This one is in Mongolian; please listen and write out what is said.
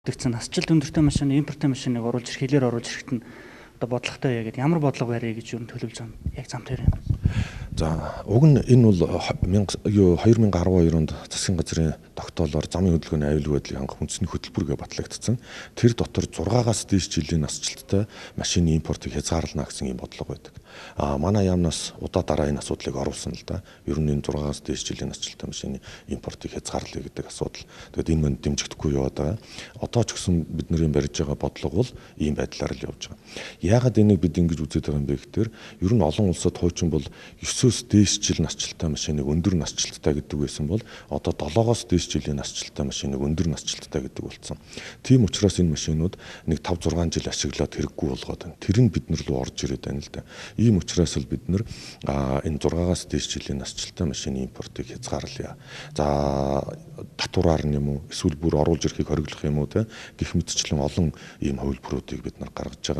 Тэгсэн насжилт өндөртэй машин, импортын машиныг оруулж ирэх, хилээр оруулж ирэхэд нь одоо бодлоготой яа гэдэг ямар бодлого барья гэж юу төлөвлөж байгаа юм яг зам тэр юм. За, уг нь энэ бол 2012 онд засгийн газрын тогтоолоор замын хөдөлгөөний аюулгүй байдлыг хангах үндэсний хөтөлбөр гэж батлагдсан. Тэр дотор 6-аас дээш жилийн насжилттай машины импортыг хязгаарлана гэсэн ийм бодлого байдаг. А манай яамнаас удаа дараа энэ асуудлыг оруулсан л да. Ер нь энэ 6-аас дээш жилийн насжилттай машины импортыг хязгаарлая гэдэг асуудал. Тэгээд энэ манд дэмжигдэхгүй яваад байгаа. Одоо ч гэсэн бидний барьж байгаа бодлого бол ийм байдлаар л явж байгаа. Яагаад энийг бид ингэж үзээд байгаа юм бэ гэхээр ер нь олон улсад хуучин бол 9-өөс дээш жил насжилттай машиныг өндөр насжилттай гэдэг байсан бол одоо 7-оос дээш жилийн насжилттай машиныг өндөр насжилттай гэдэг болсон. Тийм учраас энэ машинууд нэг 5 6 жил ашиглаад хэрэггүй болгоод байна. Тэр нь бид нар рүү орж ирээд байна л да. Ийм учраас л бид нар энэ 6-аас дээш жилийн насжилттай машины импортыг хязгаарлая. За, татвараар нь юм уу эсвэл бүр оруулж ирэхийг хориглох юм уу те гэх мэтчлэн олон ийм хувилбаруудыг бид нар гаргаж байгаа.